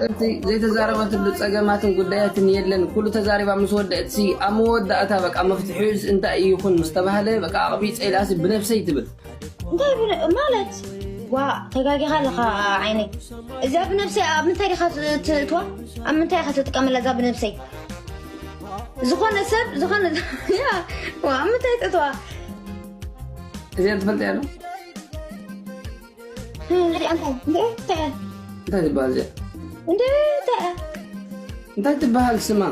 እቲ ዘይተዛረበትሉ ጸገማትን ጉዳያትን የለን። ኩሉ ተዛሪባ ምስ ወደእትሲ፣ ኣብ መወዳእታ በቃ መፍትሒኡስ እንታይ ይኹን ምስ ተባህለ፣ በቃ ኣቕቢጸ ኢላሲ ብነብሰይ ትብል። እንታይ ብነ-፣ ማለት? ዋ፣ ተጋጊኻ ኣለኻ ዓይነይ። እዚኣ ብነብሰይ ኣብ ምንታይ ዲኻ ት-፣ ትእትዋ? ኣብ ምንታይ ኢኻ ትጥቀመላ እዛ ብነብሰይ? ዝኾነ ሰብ፣ ዝኾነ፣ ያ፣ ዋ፣ ኣብ ምንታይ ትእትዋ? እዚኣ ትፈልጥያ ዶ? እዚኣ እንታይ? እንታይ? እንታይ? እንታይ ትበሃል እዚኣ? እንታይ? እንታይ ትበሃል ስማ?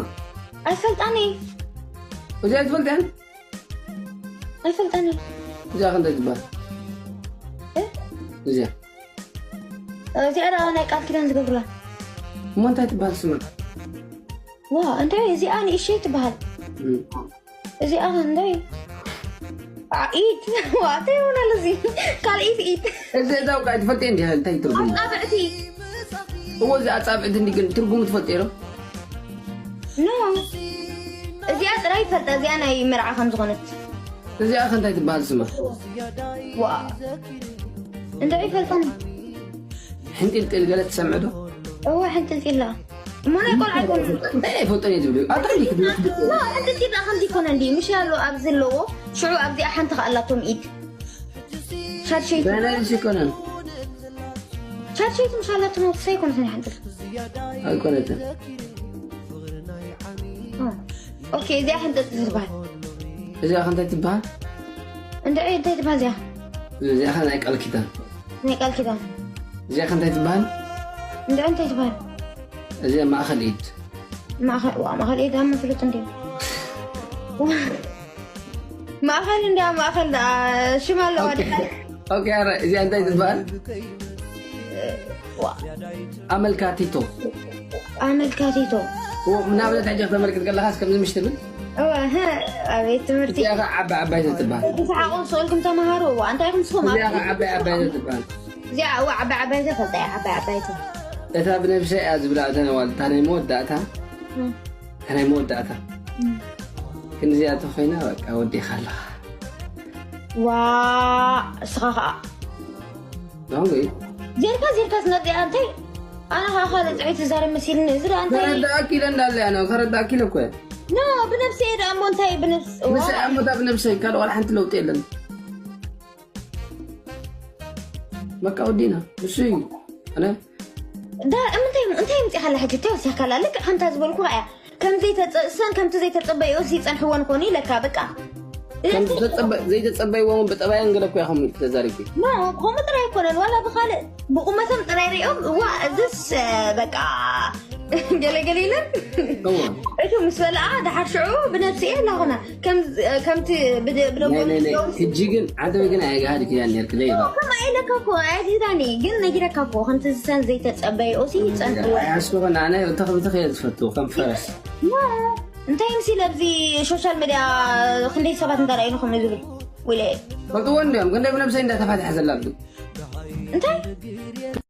ኣይፈልጣን እየ። እዚኣ ትፈልጥያን? ኣይፈልጣን እየ። እዚኣ ከ እንታይ ትበሃል? እ? እዚኣ? እዚኣ ደኣ ናይ ቃል ኪዳን ዝገብሩላ። እሞ እንታይ ትበሃል ስማ? ዋ፣ እንታይ እዚኣ ንእሸይ ትበሃል? እም። እዚኣ ክንደይ? አ፣ ኢድ። ዋ፣ እንታይ ይሆናል እዚ? ካልኢት ኢድ። እዚ እዛ ውቃ ትፈልጥ እንዲ እንታይ ትርጉም? ኣጻብዕቲ። እዎ፣ እዚ ኣጻብዕቲ እንዲ ግን ትርጉሙ ትፈልጥ ዶ? ኖ። እዚኣ ጥራይ ይፈልጣ፣ እዚኣ ናይ መርዓ ከም ዝኾነት። እዚኣ ከ እንታይ ትበሃል ስማ? ዋ። እንታይ ይፈልጣ? ሕንጢልጢል ገለ ትሰምዕ ዶ? እዎ፣ ሕንጥልጢላ። እሞ ናይ ቆልዓ ኣይኮነን። እንታይ ኣይፈልጦን እየ ዝብሉ? ኣታ እንዲ ክትብል ትብል። ኖ፣ ሕንጥልጢላ ከምዚ ይኮነ እንዲ። ምሽ ያሎ ኣብዚ ኣለዎ። ሽዑ ኣብዚኣ ሓንቲ ከኣላቶም ኢድ። ሻድሸይቲ። በናይልስ ይኮነን። ሻድሸይቲ ምሽ ኣላቶም ናይ ክሳይ ይኮነትን ሓንጥል። ኣይኮነትን። ኦ። ኦኬ፣ እዚኣ ሕንጥልጢል ትበሃል። እዚኣ ከ እንታይ ትበሃል? እንታይ፣ እንታይ ትበሃል እዚኣ? እዚኣ ከ ናይ ቃል ኪዳን። ናይ ቃል ኪዳን። እዚኣ ከ እንታይ ትበሃል? እንታይ፣ እንታይ ትበሃል? እዚኣ ማእኸል ኢድ። ማእኸል፣ ዋ፣ ማእኸል ኢድ ኣብ መፍለጥ እንዲ። ማእኸል እንዲ፣ ኣብ ማእኸል ደኣ ሽም ኣለዋ ኦኬ። ድኻ? ኦኬ፣ ኣረ፣ እዚኣ እንታይ ትበሃል? ዋ። ኣመልካቲቶ። ኣመልካቲቶ። ዎ፣ ንኣብነት ሕጂ ከተመልክት ከለኻስ ከምዚ ምሽ ትብል? እወ፣ ህ፣ ኣቤት ትምህርቲ። እዚኣ ኸዓ ዓባይ ዓባይ ትበሃል። ብሰሓቕን ስእልኩም ተምሃሩ። እዋ፣ እንታይ ኢኹም ንስኹም? እዚኣ ኣብ ኸዓ ዓባይ ዓባይ ትበሃል። እዚኣ፣ እዋ፣ ዓባይ ዓባይ ተፈልጣ እያ፣ ዓባይ ዓባይ ተ-። እታ ብነብሰይ እያ ዝብላ፣ እታ ነዋል-፣ እታ ናይ መወዳእታ፣ እም። እታ ናይ መወዳእታ። እም። ክንዚኣ ተኾይና፣ በቃ፣ ወዲኻ ኣለኻ። ዋ፣ እስኻ ኸዓ። ዳንጎይ። ዜርካ፣ ዜርካ ዝነጥያ እንታይ? ኣነ ኸዓ ካልእ ጥራይ ትዛረብ መሲልኒ። እዚ ደኣ እንታይ? ከረዳእኪ ኢለ እንዳለ ኣነ፣ ከረዳእኪ ኢለ እኮ እየ። ኖ፣ ብነብሰይ እየ ደኣ እሞ እንታይ ብነብስ-፣ ንሰይ ዋ። ኣሞታ ብነብሰይ፣ ካልእ ዋላ ሓንቲ ለውጢ የለን። በቃ ወዲና፣ ንሱ እዩ። ኣነ ዳ-፣ እንታይ፣ እንታይ ምጽእ ካላ ሕጂ? እንታይ ወሲኻ ካላ? ልክዕ ከምታ ዝበልኩ እያ። ከም ዘይተጸ-፣ እሰን ከምቲ ዘይተጸበይኦ ይጸንሕወን ኮኑ ኢለካ፣ በቃ። ከም ዝተጸበ-፣ ዘይተጸበይዎ እውን ብጠባየን ገለ እኮ ኢኹም ተዛሪብኪ። ኖ፣ ከምኡ ጥራይ ኣይኮነን፣ ዋላ ብኻልእ ብቁመቶም ጥራይ ሪኦም፣ እዋ፣ እዝስ፣ እ፣ በቃ፣ ገለ ገለ ኢለን። እዋ። እቱ ምስ በልኣ፣ ደሓር ሽዑ ብነብሲ እየ ኣላኹና። ከም-፣ ከምቲ ብደ-፣ ብደንጎ ናይ፣ ናይ፣ ናይ፣ ዝገብሩ ሕጂ ግን ዓደይ ግን ኣየጋህድ ክያን ነርክ ዘይባ። ከምኣ ኢለካ እኮ፣ ኣየግህዳኒ። ግን ነጊረካ እኮ፣ ከምቲ ዝሰን ዘይተጸበይኦሲ ይጸንሕዎ። ኣይ፣ ኣስበኸ፣ ንኣና ተኽብትኽ እየ ዝፈቱ፣ ከም ፈረስ። ኖ፣ እንታይ ምስ ኢለ ኣብዚ ሶሻል ሚድያ ክንደይ ሰባት እንዳረኣዩኒ ከምኡ ዝብል? ወይለ። ፈልጥዎ እንዲዮም፣ ክንደይ ብነብሰይ እንዳተፋትሐ ዘላ ግን። እንታይ?